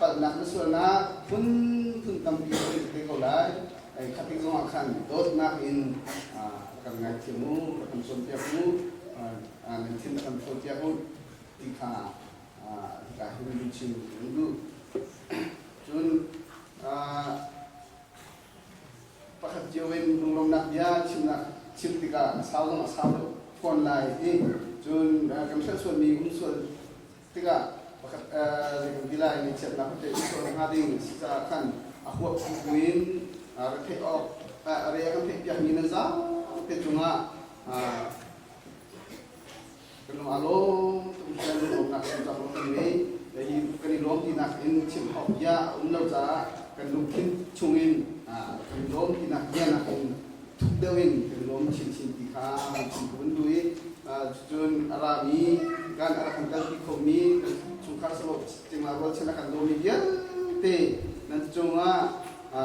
palhnak le sualnak phunphun tampi a um te ko lai. Khatik zongah khan dawtnak in kan ngaithiam u, kan cawnpiak u, nan thin kan thawl-piak u ti kha hika hin vun chim kan duh. Cun Lunglawmhnak bia chimnak chim tikah a sau zong a sau deuh fawn lai i cun kan hrelh sualmi um sual tikah pakhat zei kan ti lai ngaihchiatnak te um sual hnga ding si caah khan a huap buin ra theih awk re a kan theih piakmi nan zapi cungah kan lung aa lawm tuk hian lawmnak chim cang kan ngei. Hi kan i lawm tinak in chim awk bia a um lo caah kan lungthin chungin kan i lawm tinak bia nakin thuk deuh in kan i lawm chinchin ti kha chim ka vun duh i cun a rami kan a rak kan kalpi khomi kan chungkhar sawh cingla rualchan a kan dawmi vialte nan cungah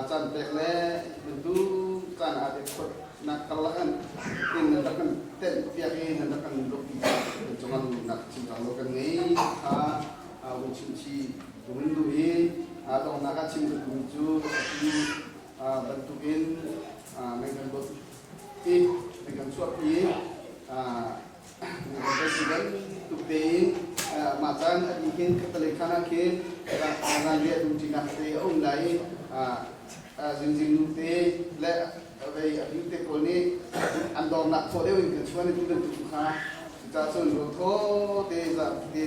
caan pek le bantuk caan aa pek khawt nak karlak an in nan rak kan tenh piak i nan rak kan lawhpi kan cungah nak chim cang lo kan ngei kha vun chim chi vun duh i donghnak ah chim duhmi cu atu bantukin nan kan dawt i nan kan chuahpi nan kan president tuk tein mah caan a dih khin khatalei khan ah khin zanriah dumṭinak te a um lai i zingzing nu te le vei a te pawl nih an dawrnak thaw deuh in kan chuan i tu bantuk kha cucaah cun rawl thaw te za te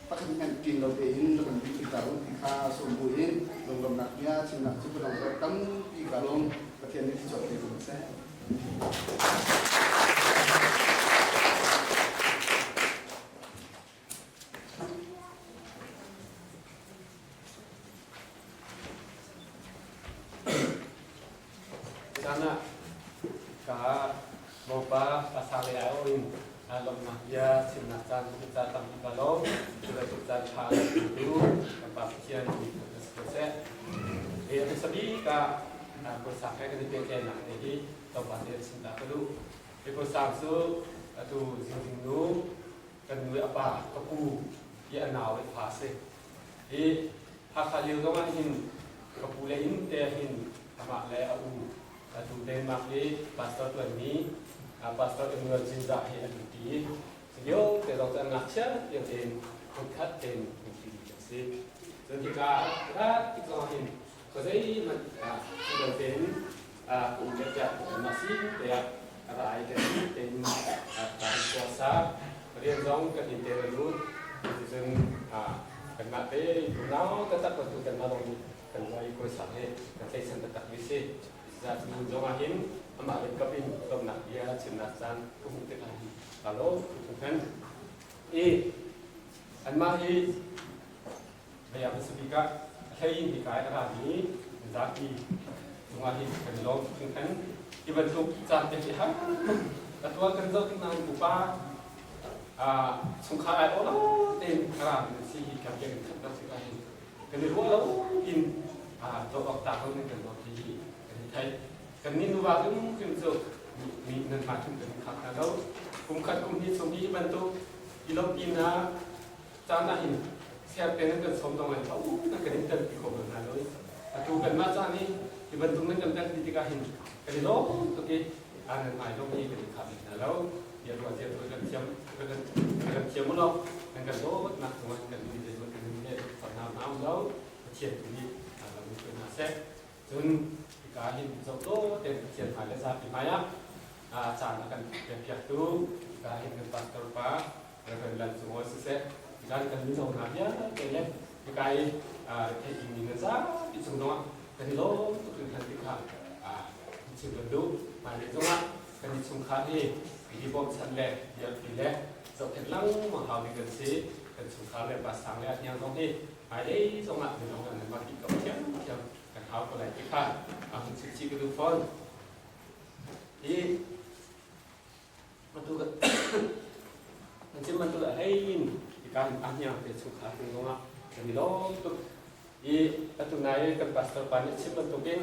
pakhat hmanh ṭin lo tein kan duh ta u ti kha sawm bu in lunglawmhnak bia chimnak cu ka dong tampi ka lawm. Pathian nih thluachuah pe ko seh. Sana ka mopa pasale ai in lawmhnak bia chimnak caan ca tampi ka lawm. Cu bantuk caan ṭha tu kan Pa Pathian nih kan si ko seh. E a sabi ka puasak he kan i pehtlaihnak te hi tlawmpal te chim ta ka duh. Hi puasak cu atu zingzing nu kan nu i a pa ka pu i a nau i fa a si. Hi Hakha lio zong ah hin ka pu le inn te hin amah le a u atu Denmark i pastor ṭuanmi Pastor Emmanuel Cinzah hi an um ṭi. Cu te zong cu an ngakchia lio tein hmunkhat tein um ṭi an si. Cun hika rat tik zong ah hin khuazeihmanh lo tein um le tiah mah si tiah a ra i kan tein kan tuahsa rian zong kan in te lut cun kanmah te unau taktak bantuk kanmah zong nih kan ruah i kawisak he kan tlaihchan taktak mi si. Cucaah zong ah hin amah le kap in lawmhnak bia chimnak caan ka hmuh tikah hin kaa lawm tuk hringhran. I anmah hi Bia hmasa bik ah a hlei in hika i a rami zapi cungah hin kan i lawm hringhran. Hi bantuk caan te hi har tuk. Atu ah kan zoh tik nain pupa chungkhar ai awh lo tein a rami an si hi kan biakinn khat lo tikah hin kan i ruah lo in dawt awk tlak lo in kan dawt hi kan i theih. Kan nih nuva hrimhrim cu mi nan mah hrim kan i khak hna lo. Kum khat kum hnih chung hi bantuk i lawmhpinak caan ah hin siangte nan kan sawm dong lai tho nan kan in telpi kho bal hna lo. Atu kanmah caan i hi bantuk nan kan telpi tikah hin kan i lawm tuk i nan hmai zong hi kan i khah bik hna lo. Bia ruah zia tu kan thiam kan thiam u law nan kan dawtnak cungah kan mi zeizong kan in le hna hna lo. Pathian tu nih lam in hruai hna seh. Cun hika hin zoh dawh tein Pathian hmai le zapi hmai ah caan a kan pekpiaktu hika hin kan pastor pa Reverend Lal Cung Awi siseh hika kan mino hna vialte le hika i theih dingmi nan zapi cung zongah kan i lawm tuk hringhran ti kha chim kan duh. Hmailei zongah kan i chungkhar hi i bawmchan le dirpi le zohkhenh lengmang hau ding kan si. Kan chungkhar le pa sang le a hniang zong hi hmailei zongah mino kan nan mah ti ko thiamthiam kan hau ko lai ti kha a hun chim chih ka duh fawn. Hi atu kan chim bantuk ah hei in hika hin a hniang te chungkhar cung zongah kan i lawm tuk i atu nai kan pastor pa nih chim bantukin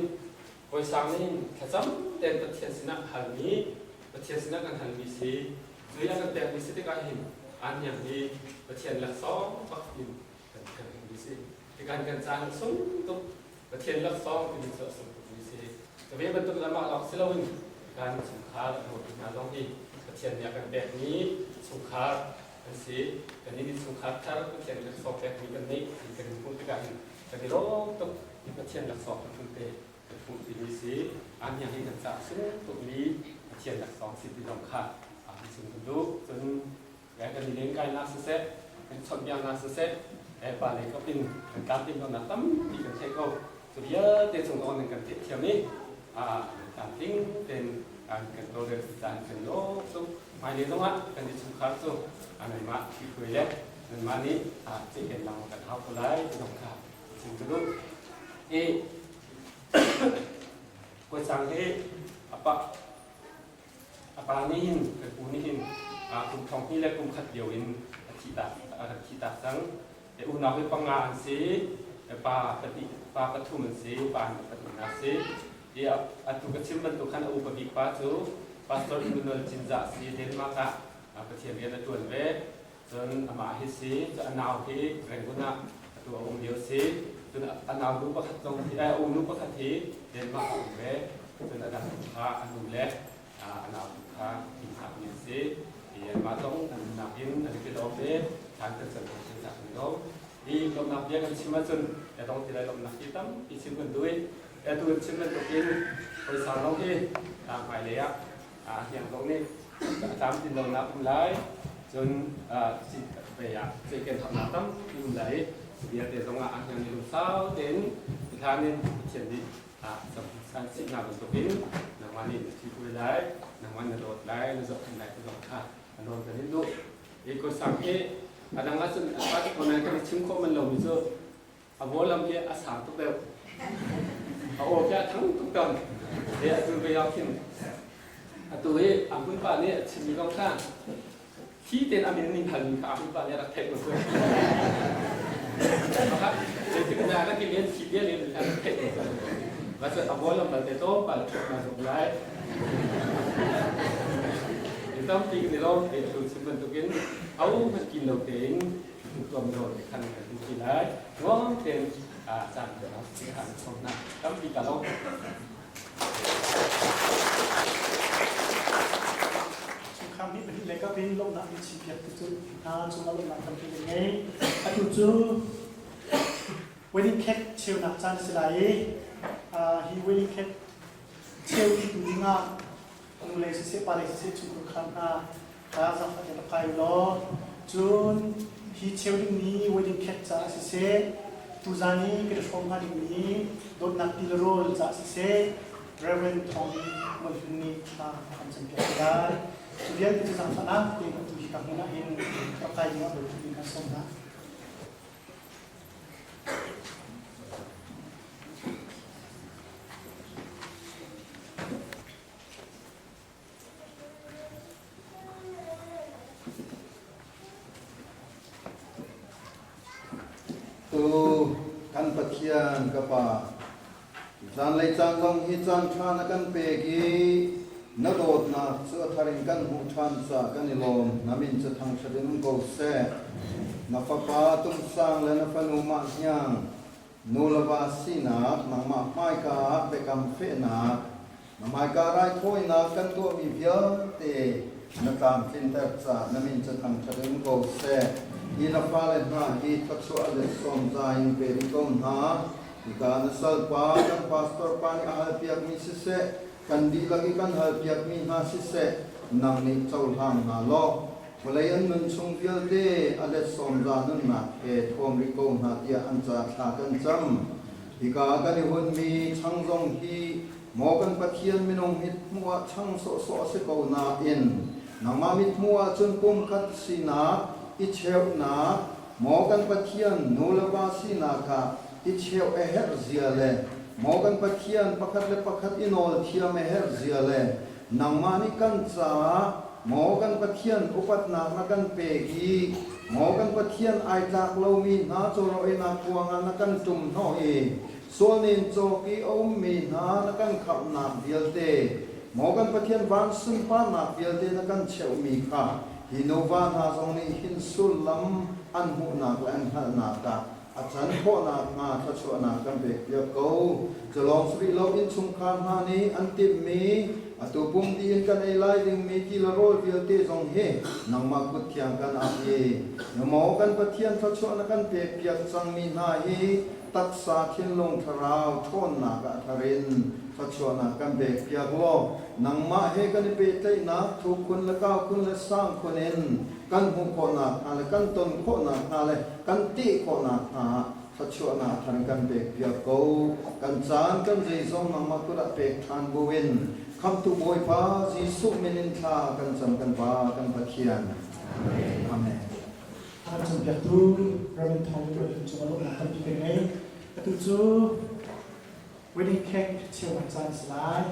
hawisang nih hin thlacam tein Pathian sinah halmi Pathian sinah kan halmi si cui a kan pekmi si tikah hin a hniang hi Pathian laksawng bak in kan kan hmuhmi si tikan kan caan a sung tuk Pathian laksawng timi cu a sung tukmi si ka ve bantuk lamah lawng si loin kan chungkhar a hmutu hna zong hi Pathian nih a kan pekmi chungkhar an si. Kan nih chungkhar thar Pathian laksawng pekmi kan neih ti kan hmuh tikah hin kan i lawm tuk i Pathian laksawng kan te. Kan hmuhmi si an hi kan cah sung tukmi Pathian laksawng si ti zong kha an chim kan duh. Cun kan i lengkainak siseh, kan chawnhbiaknak siseh, pa lei kap in kan tlamtlin lonak tampi kan theih ko. Cu vialte cung zong nan kan theihthiam i tlamtling tein kan tawlrel caan kan lawm tuk. Hmailei zongah kan innchungkhar cu nanmah ṭhihruai le nanmah nih ceihken lengmang kan hau ko lai ti zong kha chim ka duh. I Kuatsang hi a pa nih hin kan pu nih hin kum thong hnih le kum khat lio in a thih tak a rak thih tak cang. Unau hi panga an si, pa pahnih pa pathum an si, pa an pahnihnak si. I atu ka chim bantuk khan a upa bik pa cu Pastor Emmanuel Cinzah si Denmark ah Pathian rian a ṭuan ve. Cun amah hi si, cu a nau hi Rangoon ah atu a um lio si. Cun a nau nu pakhat zong hi, a unu pakhat hi Denmark ah a um ve. Cun a dang kha a nu le a nau tu kha inn an si. I anmah zong an nunnak in an i lawm i thlan kan cam kan cam kan lawm. Hi lawmhnak bia kan chim ahcun ya dong ti lai lawmhnak hi tampi chim kan duh i atu kan chim bantukin phaisa zong hi hmailei ah hniang zong nih a tlamtlin lonak um lai. Cun ve ah zeiken harnak tampi um lai i vialte zong ah hniang nih lungsau tein hlan in Pathian nih san sih hna bantukin nangmah nih na ṭhihruai lai, nangmah na dawt lai, na zohkhenh lai ti zong kha a nawl kan in duh. Hi kawsang hi a dang ahcun a pa ko nain kan i chim khawh man lomi cu a volam hi a sang tuk deuh. A aw khi a thang tuk tawn. He atu ve ah khin atu hi a hmunpa nih a chimmi zong kha thi tein a min ning halmi kha a hmunpa nih a rak theih ko cu. Zeitik na rak i len thi bia len kha rak theih ko cu. Mah cu a volam balte tlawmpal ṭhut na zong lai. Tampi kan i lawm te atu chim bantukin au hmanh kin lo tein tuam lo te khan kan duh ti lai. Nuam tein caan kan si khan som hna. Tampi ka lawm. Chungkhar nih pahnih le kap in lawmhnak in chimpiak tu cu hna cungah lawmhnak tampi kan ngei. Atu cu wedding cake cheunak caan a si lai i hi wedding cake cheu tu dingah nu lei siseh pa lei siseh chungkhar hna kha zangfah te rak kai law cun hi cheu dingmi wedding cake caah siseh tuzan i kan i hrawm hnga dingmi dawtnak ti le rawl caah siseh Reverend Thawng Mualhlun nih thla a kan campiak te lai. Cu vialte cu zangfahnak tein atu hi ka hmun ah hin rak kai dingah Bawipa nih kan sawm hna. Tu kan Pathian ka Pa, zanlei caan zong hi caan ṭha na kan pek i na dawtnak cu a thar in kan hmuh ṭhan caah kan i lawm. Na min cu thangṭhat in um ko seh. Na fapa Tumsang le na fanu Mah Hniang nu le va sinak nangmah hmaika ah biakam fehnak, na hmaika raithawinak kan tuahmi vialte na tlamtlinter caah na min cu thangṭhat in ko seh. Hi na fale hna hi thluachuah le sawmza in pe rih ko hna. Hika na salpa kan pastor pa nih a halpiakmi siseh, kan dihlak i kan halpiakmi hna siseh, nang nih cohlang hna law, Vawlei an nun chung vialte a let sawmza nunnak he thuam rih ko hna tiah an ca thla kan cam. Hika kan i hunmi chang zong hi maw kan Pathian minung mithmuh ah chang sawhsawh a si ko nain nangmah mithmuh ahcun pumkhat sinak, i cheuhnak, maw kan Pathian nu le pa sinak ah i cheuh a herh zia le maw kan Pathian pakhat le pakhat i nawl thiam a herh zia le Nangmah nih kan caah maw kan Pathian upatnak na kan pek i maw kan Pathian ai tlak lomi hna cawrawinak ruangah na kan ṭumhnawh i sualnen cawk i a ummi hna na kan khamhnak vialte maw kan Pathian van sunparnak vialte na kan cheuhmi kha hi nuva hna zong nih hin sullam an hmuhnak le an hngalhnak ah a can khawhnak hnga thluachuahnak kan pekpiak ko. Cu lawng si rih lo innchungkhar hna nih an timhmi atu pum dih in kan ei lai dingmi ti le rawl vialte zong hi nangmah kut thiang kan ap i na maw kan Pathian thluachuah na kan pekpiak cangmi hna hi taksa thinlung thlarau ṭhawnnak ah thar in thluachuahnak kan pekpiak law nangmah he kan i pehtlaihnak thuk khun le kau khun le sang khun in kan hmuh khawh nakhnga le kan ton khawh nakhnga le kan teh khawh nakhnga thluachuahnak thar kan pekpiak ko. Kan caan kan zeizong nangmah kut ah pek ṭhan buin Khamhtu Bawipa Jesuh min in thla kan cam kan Pa kan Pathian. Amen. A cawnpiaktu Reverend Thawng Tuan Hlun cung ah lawmhnak tampi kan ngei. Atu cu wedding cake cheunak caan a si lai.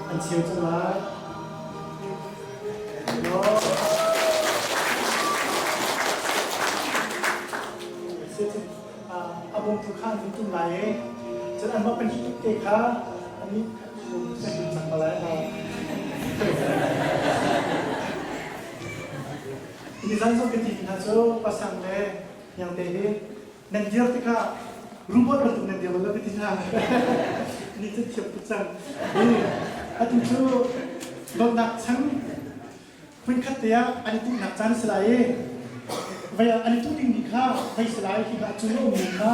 An cheu cang lai. A bawmtu kha an vun tum lai i cun anmah pahnih te kha annih kan tum cang ko lai. Nizan zong ka ti hna cu pasang le hniangte hi nan dir tikah robot bantuk nan dir lo ka ti hna. Ni cu thiam tuk cang. Atu cu dawtnak chang hmunkhat te ah an i tuhnak caan a si lai i vei ah an i tuh dingmi kha vei si lai hika cung a ummi kha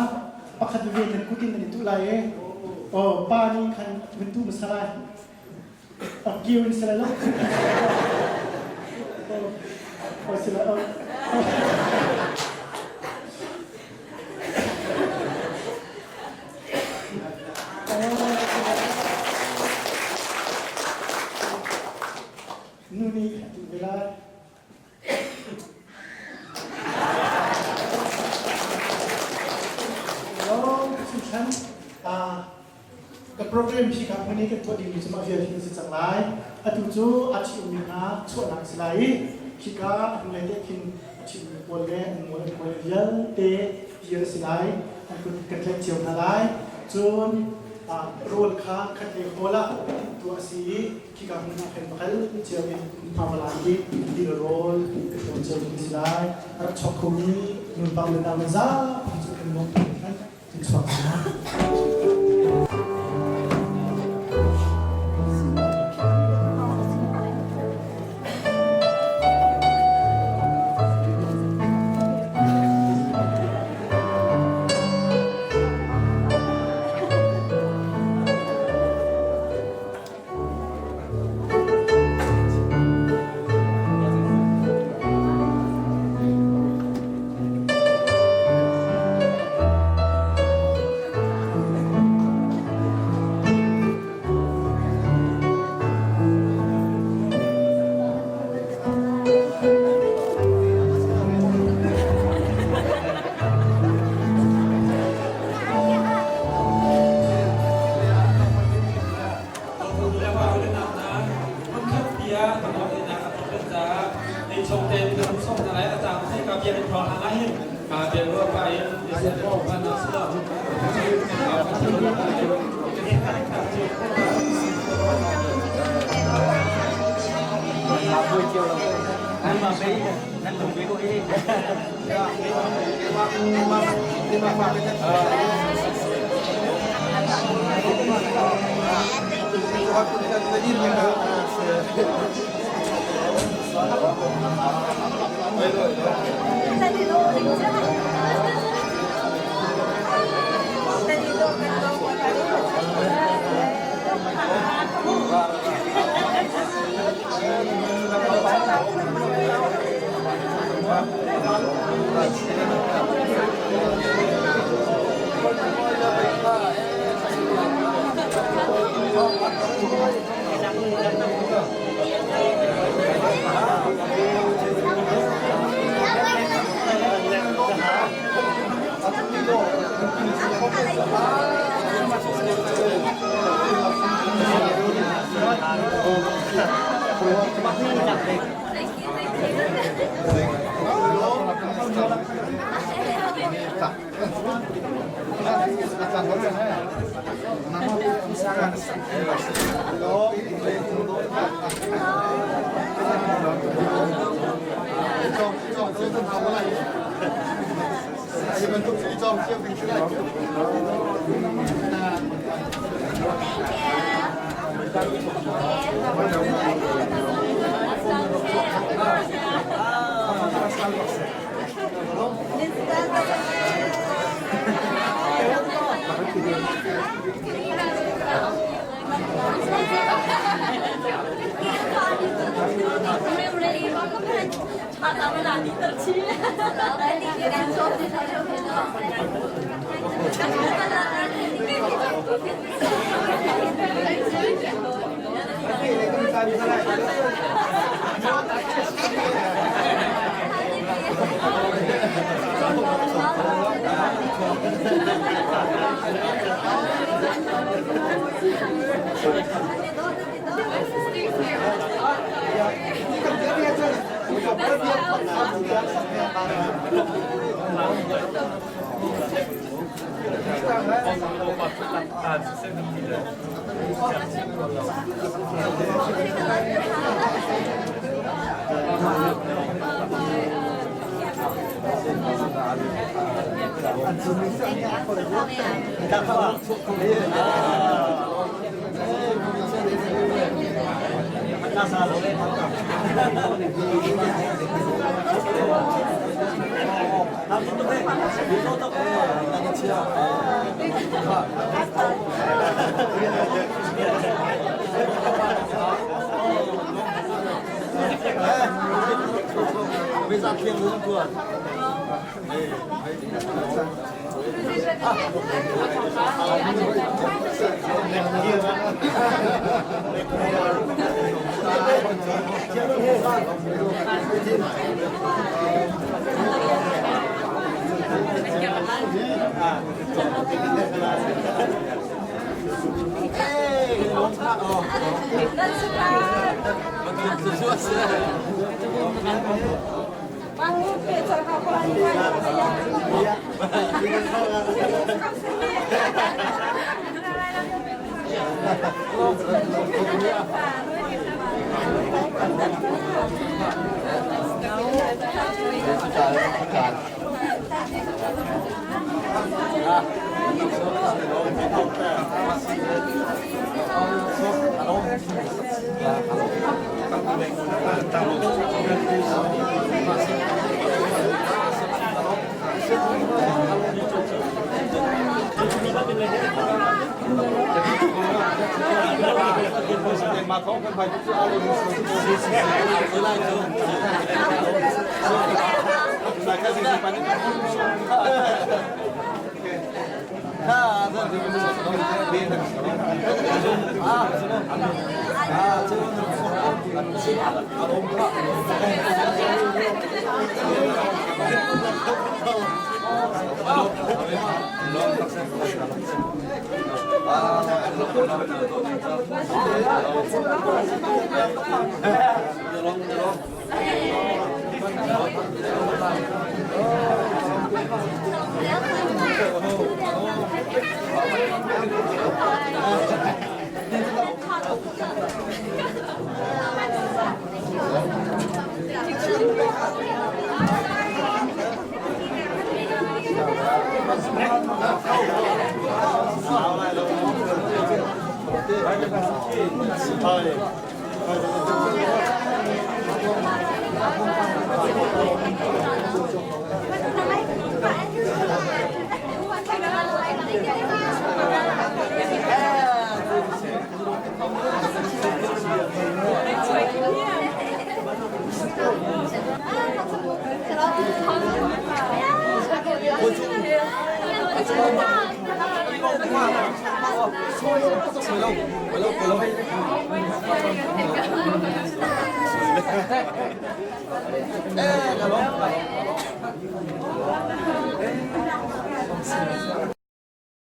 pakhat veve nan kut in an i tuh lai i aw pa nih khan vun tuh hmasa lai kiu in si lai lo aw si lai Nu nih a tuh ve lai. Lawm ka program hi ka hmun i kan tuah dingmi cu mah vial hi si cang lai. Atu cu a ṭhi-ummi hna chuahnak a si lai i khika a hnulei te khin a ṭhi-ummi pawl le an mual an kuai vialte dir a si lai. An kut kan tlaih cio hna lai. Cun rawl kha khat le hawl ah tuah a si i Khika hmun ah khin va kal cio in hmavala i tilrawl ka ṭuan cio ding si lai. A rak chuak khomi nunpang le nau le zapi cu kan lawm tuk hringhran. Kan chuak hna.